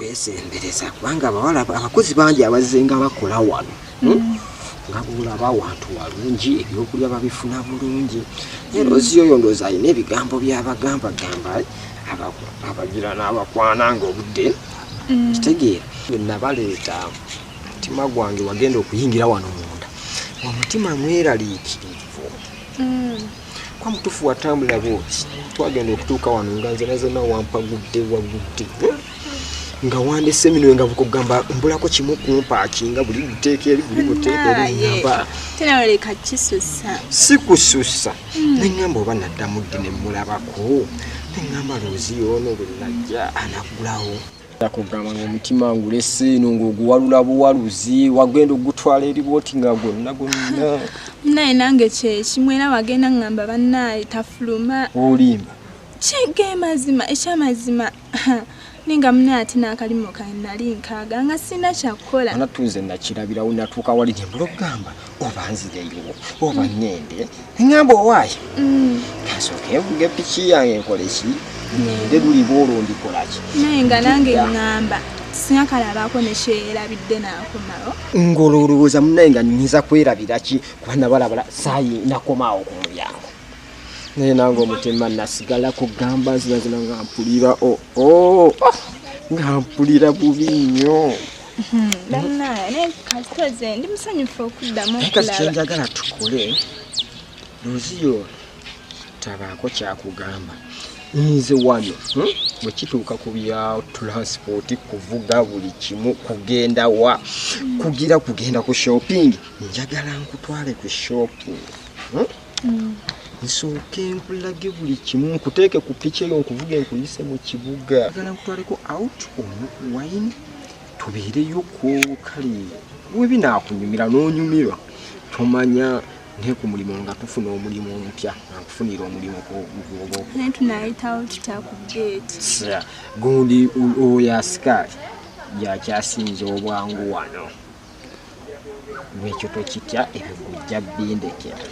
Kwesembereza kubanga abawala abakozi bangi abazze nga bakola wano. Nga bw'olaba awantu walungi, ebyokulya babifuna bulungi. Naye Loozi oyo ndowooza alina ebigambo by'abagambagamba abagira n'abakwana ng'obudde. Kitegeera. Bwe nabaleeta omutima gwange wagenda okuyingira wano munda, omutima mweraliikirivu. Kwa mutuufu watambula bw'oti, twagenda okutuuka wano nga nze nazonna wampagudde wagudde. Nga wandese eminwe nga bukugamba mbulako kimu kumpaakinga buli buteeka eri buli buteeka eri ngamba. Tenaleka kisusa. Si kususa. Neŋŋamba oba naddamu ddi ne mmulabako. Neŋŋamba Loozi ono bwe najja anaggulawo. Akugamba ng'omutima ngulese eno ng'oguwalula buwaluzi, wagenda ogutwala eri bw'oti nga gwonna gwonna. Naye nange kyekimu era wagenda ŋŋamba bannaaye tafuluma. Olimba. Ge mazima, ekyamazima. Ninga munnaye ate n'akalimo kange nali nkaaga nga sirina kyakukola. Anatuuze nakirabirawo natuuka wali ne mbula okugamba oba nzireyo oba ŋŋende. Ŋŋamba owaaye. Kansooke nvuge piki yange nkole ki? Ŋŋende luliba olwo ndikola ki? Naye nga nange ŋŋamba singa kalabaako ne kyeyerabidde n'akomawo. Ng'olowooza munnaye nga nnyinza kwerabira ki kuba nabalabala saayi nakomaawo ku mulyango. Naye nange omutima nasigala kugamba nzina nga mpulira nga mpulira bubi nnyo. Bannaaye naye kasitoze ndi musanyufu okuddamu Naye kati okulaba. kyenjagala tukole, Looziyo tabaako kyakugamba. Nze wano bwe kituuka ku bya transport, kuvuga buli kimu, kugenda wa, kugira kugenda ku shopping, njagala nkutwale ku shopping. Nsooke nkulage buli kimu, nkuteeke ku piki eyo nkuvuge nkuyise mu kibuga. Njagala nkutwaleko out onywe ku wine, tubeereyo ku kale we binaakunyumira n'onyumirwa. Tomanya naye ku mulimu nga tufuna omulimu omupya, nga nkufunira omulimu ku Naye tunaayitawo tutya ku gate? Sir, gundi oyo asikaali yakyasinze obwangu wano. Bwekyo tokitya, ebyo gujja bindekera.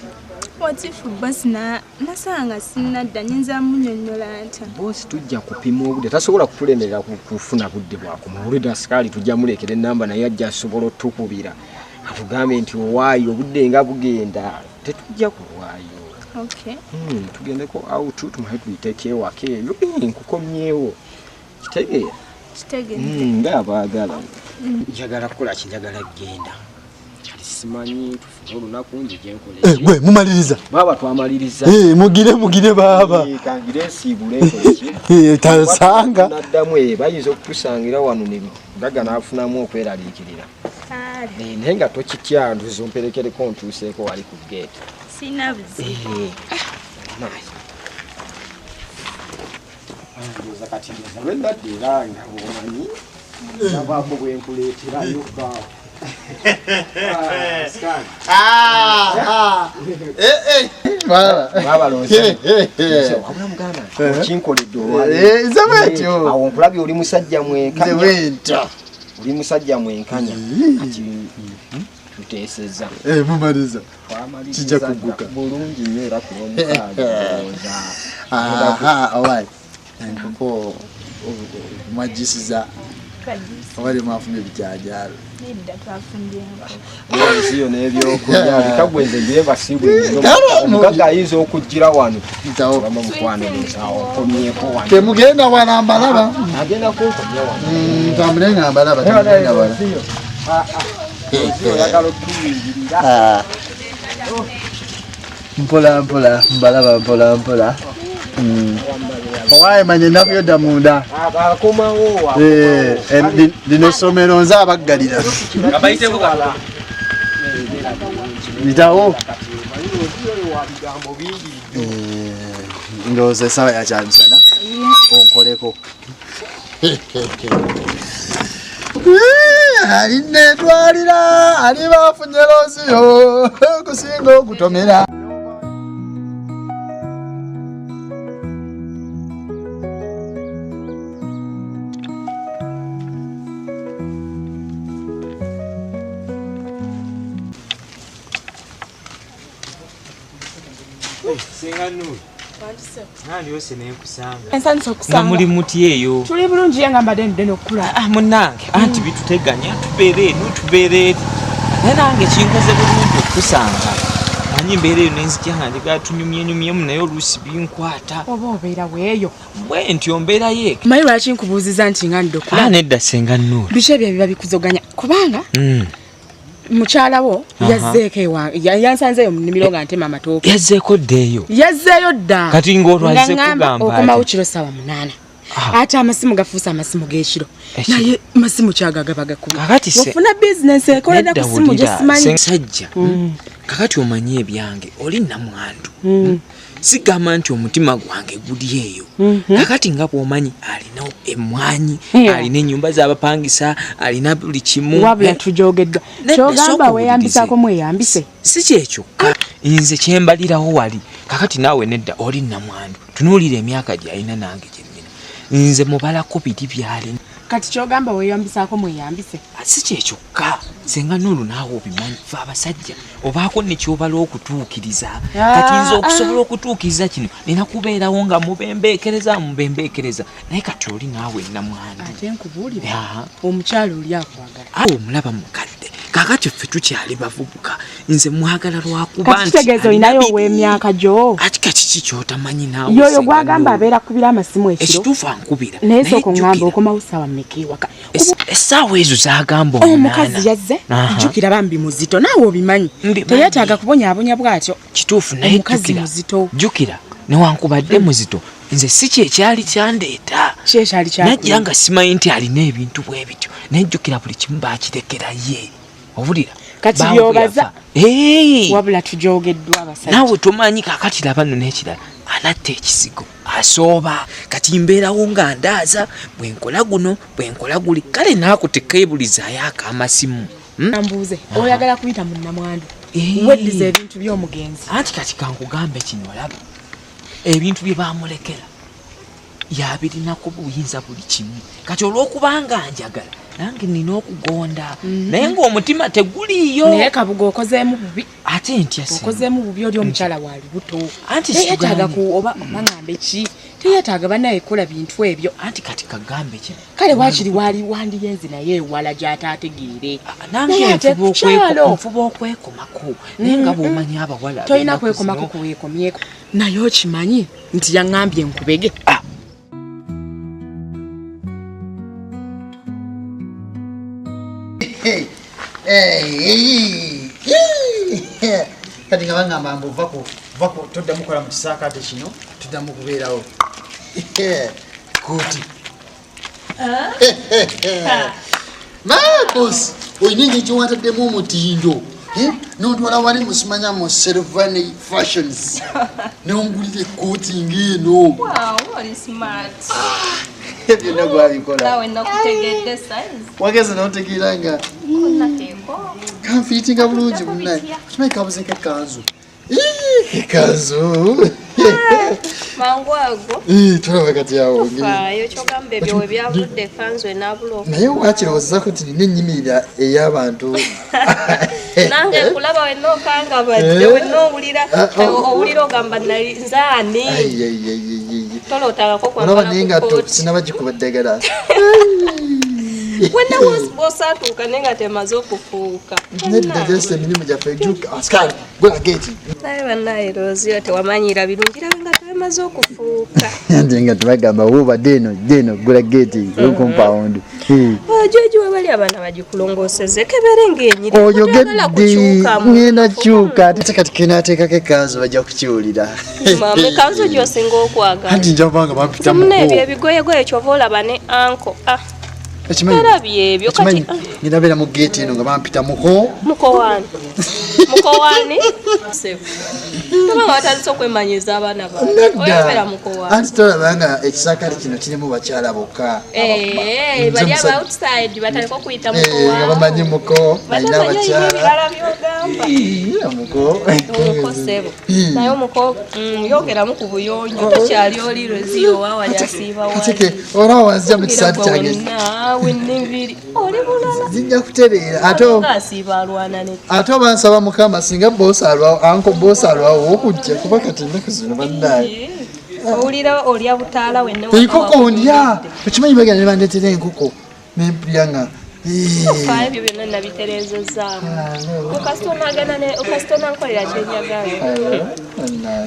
What if boss nasanga sinnadda, nnyinza munnyonnyola ntya? Boss tujja kupima obudde, tasobola kutulemerera kufuna budde bwakoma. Olwedda asikaali tujja mulekera ennamba naye ajja asobola otukubira atugambe nti owaayo obudde nga bugenda, tetujja kulwayo. Okay. Tugendeko out tumale tuyiteko ewaka eyo, nkukomyewo. Kitegeera? Kitegeera. Ng'abaagala. Njagala kukola ki? Njagala kugenda. Kati simanyi tufune olunaku nzije nkole ki? Gwe mumaliriza. Baaba twamaliriza. Mugire mugire baaba. Kangire nsiibule nkole ki? Tasanga. Naddamu bayinza okutusangira wano ne gaga n'afunamu okweraliikirira. Kale. Naye nga tokitya ntuze omperekereko ntuuseeko wali ku gate. Sirina buzibu. Ndowooza kati ndowooza lwe nadda era nga bw'omanyi navaako bwe nkuleeterayo kaawo. Baaba Loozi. Wabula muganda okinkoledde olwaleero. Nze bwetyo. Awo nkulabye oli musajja mwenkanya. Nze bwentyo. Oli musajja mwenkanya. Kati tuteesezza. Mumaliza. Twamaliriza Kijja kugguka. bulungi nnyo era ku lw'omukaaga ndowooza. Aha, owaaye. Enkoko mwagisiza. Oba mwafunye ebijanjaalo? Nedda twafumbye enkoko. Looziyo n'ebyokulya bikagwe nze ngire basiibwe. Omugagga ayinza okujjira wano. Wamma mukwano awo nkomyeko wano. Temugenda wala mbalaba. Agenda kunkomya wano. Ntambule nga mbalaba, temugenda wala. Looziyo oyagala okutuyingirira. Mpola mpola mbalaba mpola mpola. Owaaye manya ennaku yodda munda. Akomawo. Lino essomero nze abaggalira. Bitawo. Ndowooza essaawa ya kyamisana onkoleko. Ali neetwalira ali baafunye Looziyo okusinga okutomera. Singa Nuru. Nandiyose nenkusanga. Ensanyusa Nga okusanga. muli muti eyo. Tuli bulungi ye nga mbadde ndidde n'okukulaba. Ah, munnange anti bituteganya tubeera eno tubeera eri naye nange kinkoze bulungi okukusanga manyi mbeera eyo nenzija nga njagala tunyumyenyumyemu naye oluusi binkwata Oba obeera weeyo. bwe ntyo mbeerayo eka Manyi lwaki nkubuuziza nti nga ndidde Ah, okulaba? nedda senga Nuuri. Biki ebyo ebiba bikuzoganya? Kubanga mukyala wo Aha. yazzeeko ewa yansanzeeyo mu nnimiro nga ntema amatooke. Yazzeeko dda eyo. Yazzeeyo dda. Kati ng'olwo azze Nga ŋŋamba kugamba okomawo ati? kiro ssaawa 8. Ah. Ate amasimu gafuuse amasimu g'ekiro. Ekiro. Naye masimu kyagagaba gakubi. Kakati se- Ofuna bizinensi ekolera ku Nedda simu gye wulira, simanyi. sajja kakati omanyi ebyange oli namwandu sigamba nti omutima gwange guli eyo kakati nga bw'omanyi alina emmwanyi Yeah. alina ennyumba z'abapangisa alina buli kimu Wabula Eh, tujogeddwa. Nedda, Kyogamba sooka weeyambisaako owulirize. mweyambise. Si kyekyokka nze kyembalirawo wali kakati naawe nedda oli namwandu tunuulira emyaka gy'alina nange gye nnina nze mubalako biri byalina Kati kyogamba weeyambisaako mweyambise. Si kyekyokka senga noolwo naawe obimanyi fe abasajja obaako ne kyobala okutuukiriza kati nze okusobola okutuukiriza kino nina kubeerawo nga mubembeekereza mubembeekereza naye kati oli naawe namwandu Ate nkubuulire Aha. omukyala oli akwagala. Awo omulaba mukadde kakati ffe tukyali bavubuka nze mwagala lwakuba Kati kitegeeza olinayo ow'emyaka gyo. ati kati ki kyotamanyi naawe Yoyo Senga gwagamba Nuuru. abeera akubira amasimu ekiro. Ekituufu ankubira Naye sooka oŋŋambe jjukira, okomawo ssaawa mmeka ewaka. Essaawa ezo zagamba Omukazi 8. yazze Aha. jjukira bambi muzito naawe obimanyi. Mbimanyi. Teyeetaaga kubonyaabonya bw'atyo. Kituufu naye Omukazi jjukira muzito. Jjukira newankubadde muzito nze si kyekyali kyandeeta Ki ekyali najja kyakuleeta? nga simanyi nti alina ebintu bwe bityo naye jjukira buli kimu bakirekera ye owulira Kati Baawe by'obaza. yafa. Hey! Wabula tujogeddwa abasajja. Naawe tomanyi kakati laba nno n'ekirala anatta ekisigo asooba kati mbeerawo nga ndaaza bwe nkola guno bwe nkola guli kale naaku tekeebulizaayo akamasimu. Mbuuze oyagala kuyita mu nnamwandu. Eh. Weddiza ebintu by'omugenzi. Anti kati kankugambe kino olaba ebintu bye baamulekera yabirinako buyinza buli kimu kati olw'okubanga njagala nange nina okugonda naye ng'omutima teguliiyo. Naye Kabuga okozeemu bubi. Ate ntya Senga? Okozeemu bubi oli omukyala wa lubuto. Anti Teyeetaaga situgaanye. ku oba baŋŋambe ki? Teyeetaaga bannaye kukola bintu ebyo. Anti kati kagambe kino. Kale waakiri waali wandiyenze naye ewala gy'ataategeere. Nange Naye ate nfuba ku kyalo. nfuba okwekomako naye nga bw'omanyi abawala Tolina ab'ennaku kwekomako zino. kuweekomyeko. Naye okimanyi nti yaŋŋambye nkubege. Ah. Kati nga baŋŋamba mbu vaku toddamu kukola mu kisaakaate kino toddamu kubeerawo kooti Marcus olina engeri gyewantaddemu omutindo nontwala wali musimanya mu Selvane Fashions nongulira ekkooti ng'eno. Wow, oli smart. Byonna gwabikola. Naawe nakutegedde size. Wageze n'otegeera nga Konateeko. kanfiitinga bulungi munnaye okimanyi kabuzeeko ekkanzu ekkanzu Mangu ago. Tolaba kati awo Tofaayo kyogamba ebyo we byavudde ekkanzu enaabula oku. Naye wakirowoozako nti nina ennyimirira ey'abantu. Nange nkulaba wenna okangabadde wenna owulira Ah, oh. owulira ogamba nali nzaani. Ai, ai, ai, ai, ai. Tolootangako Olaba kwambala naye ku nga kkooti. sinaba gikuba ddagala. Wenna bw'osaatuuka naye nga temaze okufuuka. Nedda just emirimu gyaffe juka asikali gula geeti. Naye bannaye Roziyo tewamanyira birungi rabe nga temaze okufuuka. Nze nga tebagamba woobadde eno dde eno gula geeti compound. Jojo webali abaana bagikulongooseze kebere ng'enyirira. Oyogedde ngenda kyuka ate kati kenaateekako ekkanzu bajja kukiwulira. Maama ekkanzu gy'osinga okwagala. Anti nja kubanga bampita Muna ebyo muko. ebigoyegoye kyova olaba ne anko. Ah, Okimanyi Olabye ebyo kati okimanyi ngenda beera mu geeti eno nga bampita muko. Mukowaani. Mukowaani. Toba nga watandise okwemanyiiza abaana baabwe. Oyogera Nedda mukowaani. anti tolaba nga ekisaakaate kino kirimu bakyala bokka. Eh, Nze bali aba musajja- outside batandika okuyita Eh, nga bamanyi mukowaani. muko alina Batamanyi olina abakyala. ebirala by'ogamba. Ii, muko. Omuko ssebo. Naye omuko yongeramu ku buyonjo tokyali oli Roziyo owawali asiiba wali. Ate ke olaba wanzija mu kisaati kyange Naawe n'enviiri oli bulala. Zijja kutereera ate Ng'asiiba alwana ne ate oba nsaba Mukama singa boosi alwawo anko boosi alwawo okujja kuba kati ennaku zino bannaye. Owulira olya butaala wenna. Enkoko ndya. Okimanyi bagenda ne bandeetera enkoko nempulira nga Tofaayo, ebyo byonna nabitereezezzaamu. Kasita onankolera kyenjagala.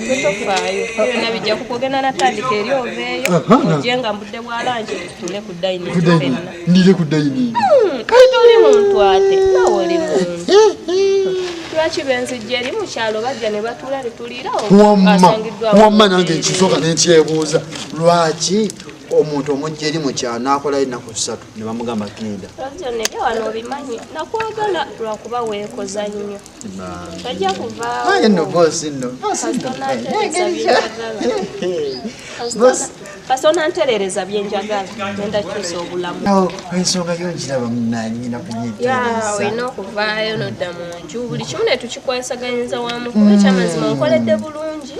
Gwe tofaayo, ebyo byonna bijja kukugenda natandika eri oveeyo ojje nga mbudde bwa langi tutuule ku dining ffenna. Ndire ku dining. Kati toli muntu ate naawe oli muntu. Lwaki benzijja eri mu kyalo bajja ne batuula ne tuliira Wamma wamma nange ekisooka nenkyebuuza lwaki omuntu omujja eri mu kyalo n'akolayo ennaku 3 ne bamugamba genda. Byonna ebya wano obimanyi, nakwagala lwakuba weekoza nnyo. Tojja kuvaawo. Aye nno boosi nno. Kasita onantereereza bye njagala, ngenda kukyusa obulamu. Ensonga yo nkiraba munnange ngenda kunyeetereza. Olina okuvaayo n'odda mu nju, buli kimu ne tukikwasaganyiza wamu kuba ekyamazima nkoledde bulungi.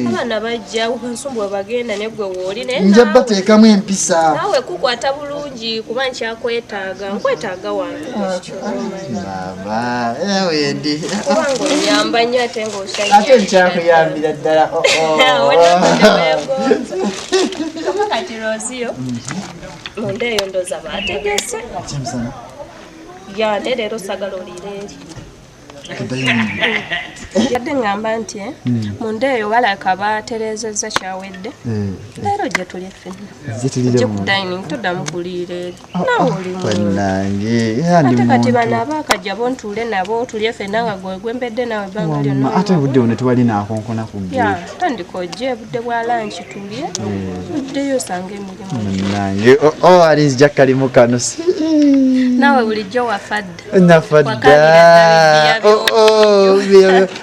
Abaana bajja nsumbu bwe bagenda ne gwe wooli naye nja bateekamu empisa. Naawe kukwata bulungi kuba nkyakwetaaga, nkwetaaga wange. Baba, ewe ndi. Kubanga onyamba nnyo ate ng'osanyuka. Ate nkyakuyambira ddala. Kama kati Roziyo munda eyo ndooza baategese. Ya, naye leero saagala oliire eri. Yadde ŋŋamba nti munda eyo balabika baatereezezza kyawedde. Leero gye tulye ffenna. Ojje ku dining toddamu kuliira eri. Naawe oli muntu. Ate kati bano abaakajja bo ntuule nabo tulye ffenna nga gwe gwembedde naawe ebbanga lyonna. Ate obudde buno tewali naakonkona ku gate. Tandika ojje budde bwa lunch tulye. Oddeyo osange emirimu. Munnange alinzija kalimu kano. Naawe bulijjo wafa dda. Nafa dda.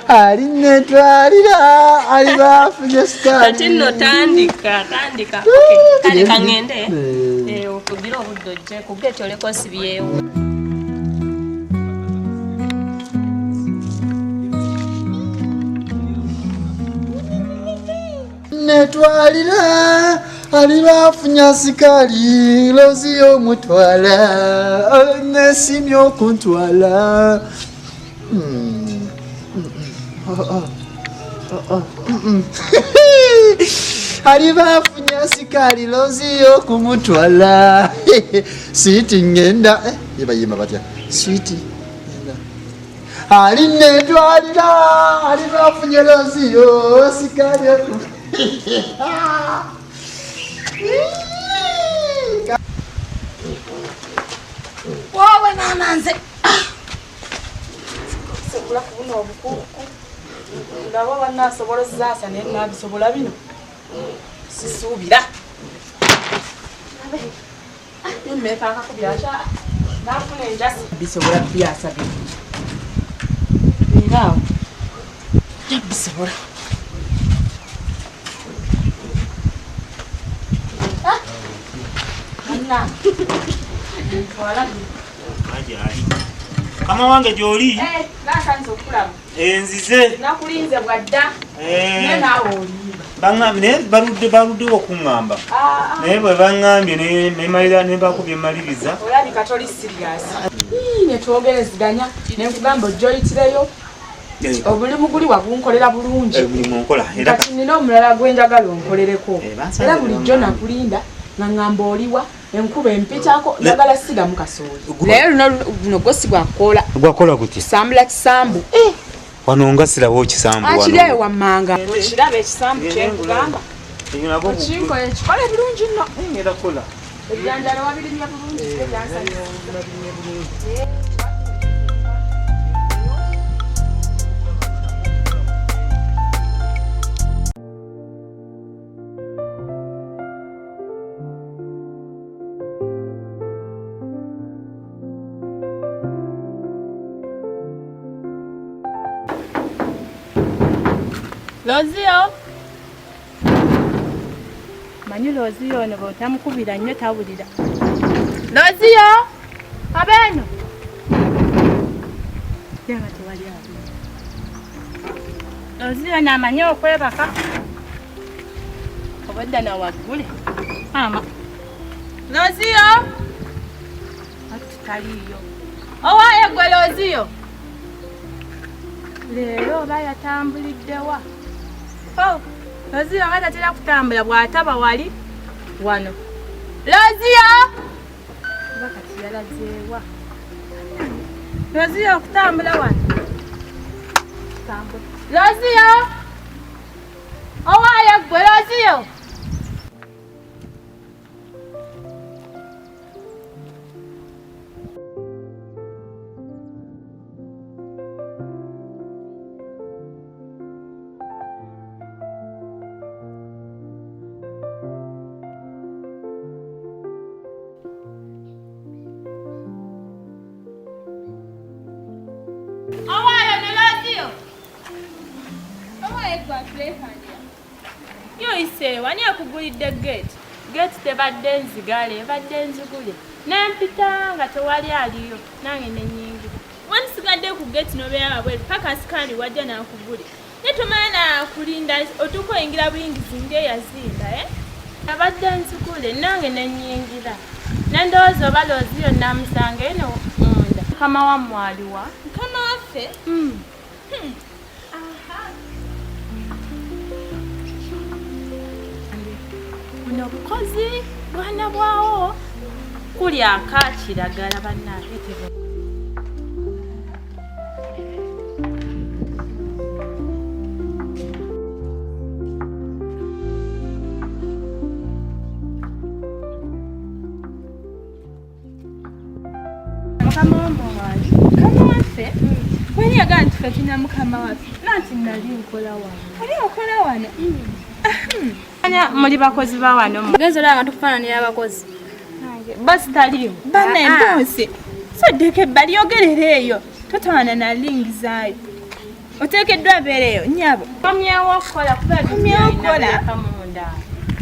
Alinetwalira alibafunye sikaali. Kati nno tandika. Kale kaŋŋende okugire obudde ojje ku gate oleka osibyewo. Netwalira alibafunya sikaali Roziyo omutwala nesimye okuntwala. Alibafunya sikaali Roziyo kumutwala. Siiti ngenda yebayimba batya siiti ngenda alinetwalira alibafunya Roziyo sikaali. Wowe mama nze sekula kuno obukuku ndaba bannasobola zaasa naye nabisobola bino sisuubira nemepakakubyaca nafuna enjasi bisobola byasa bino era awo bisobola. Kama wange gy'oli. Nzize. Nakulinze bwadda. Naye naawe olimba. Baŋŋambye naye baluddewo okuŋŋamba. Naye bwe baŋŋambye ne mbaako bye mmaliriza. Olabika toli serious. Ne twogerezeganya ne nkugamba ojja oyitireyo. Obulimu guli wagunkolera bulungi. Obulimu nkola era kati nina omulala gwe njagala onkolereko. Era bulijjo nakulinda nga ŋŋamba oliwa. Enkuba empitako njagala sigamu kasooli. Naye luno gwo si gwakola. Gwakola guti? Kisambula kisambu. Wano nga sirawo kisambu wano. Akiri eyo wammanga. Okiraba ekisambu kye nkugamba. Okinkole kikole bulungi nno. Ngenda kukola. Ebijanjaalo wabirimye bulungi ebyansanyusa. Roziyo. Manyi Roziyo ono bw'otamukubira nnyo tawulira. Roziyo! Abeeno! Yaba tewali abeeno. Roziyo n'amanyi okwebaka. Obwedda nawaggule. Maama. Roziyo! Ati taliiyo. Owaaye gwe Roziyo! Leero oba yatambulidde wa? Oh! Lozia nga tatera kutambula bw'ataba wali wano. Lozia! Oba kati yalazeewa. Lozia okutambula wano. Tambula. Lozia! Owaaye ggwe Lozia! Yoyiseewa ani akugulidde geeti? Geeti tebadde nzigale, ebadde nzigule. Nempita nga tewali aliyo, nange ne nnyingira. Wandisigadde ku geeti n'obeera wabweru paka sikaali wajja n'akugule. Naye tomala nakulinda otuuka oyingira buyingizi ng'eyazinda, eh? Abadde nzigule nange ne nnyingira. Ne ndowooza oba Looziyo naamusanga eno munda. Mukama wammwe aliwa? Mukama waffe? Buno obukozi bwana bwawo kuli akakiragala bannange. Mukama wamwe mukama waffe wani yagamba nti ffe tulina mukama waffe nanti nali nkola wano. Oli okola wano? Muli bakozi ba wano. Genzo olaba nga tukufaananira abakozi. Bosi taliiwo. Bane bosi. Soddeko ebbali yogerera eyo. Totawaana na lingizaayo. Oteekeddwa abeereyo nnyabo. Komyewo okukola kuba Komyewo okukola.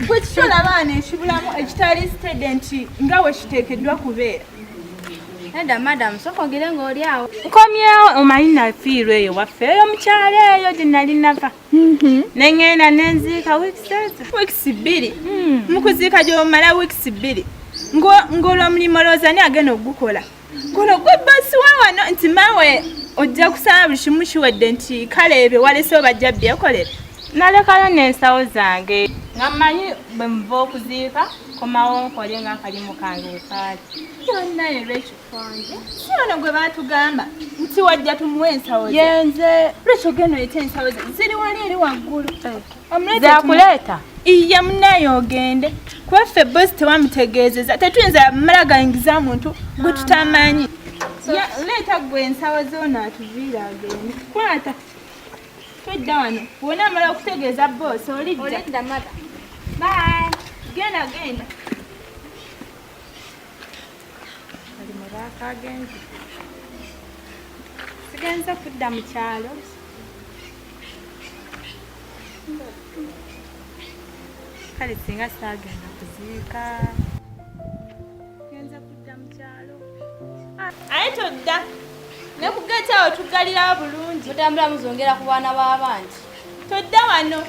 Gwe kiki olaba wano ekibulamu ekitali steady nti nga we kiteekeddwa kubeera? Nedda madam, sooka ogire ng'oli awo. Nkomyewo omanyi nafiirwa eyo waffe eyo mukyalo eyo gye nali nava. Ne ŋŋenda ne nziika wiikisi ezo. Wiikisi bbiri? Mu kuziika gy'omala wiikisi bbiri. Ng'olwo omulimu olowooza ani agenda okugukola? Guno gwe boosi wa wano nti maawe ojja kusanga buli kimu kiwedde nti kale ebyo walesewo bajja byekolera. Nalekayo n'ensawo zange nga mmanyi bwe muva okuziika komawo nkole ng'akalimu kange we kaali. Yonna Rachel si ono gwe baatugamba nti wajja tumuwe ensawo ze. Yenze. Rachel genda oleete ensawo ze ziri wali eri waggulu. Zakuleeta? Iya munnaye ogende kuba ffe boosi tewamutegeezeza tetuyinza mala gayingiza muntu gwe tutamanyi. Leeta gwe ensawo z'ono atuviire agende. Kwata. Todda wano. Bw'onaamala okutegeeza boosi olijja. Olidda mother. Bye. Genda genda. Kalimu baakagenze. Sigenze kudda mu kyalo. Kale singa saagenda kuziika. Genze kudda mu kyalo. Aye todda. Ne ku geeti awo tuggalirawo bulungi. Mutambula muzongera ku baana b'abandi. Todda wano.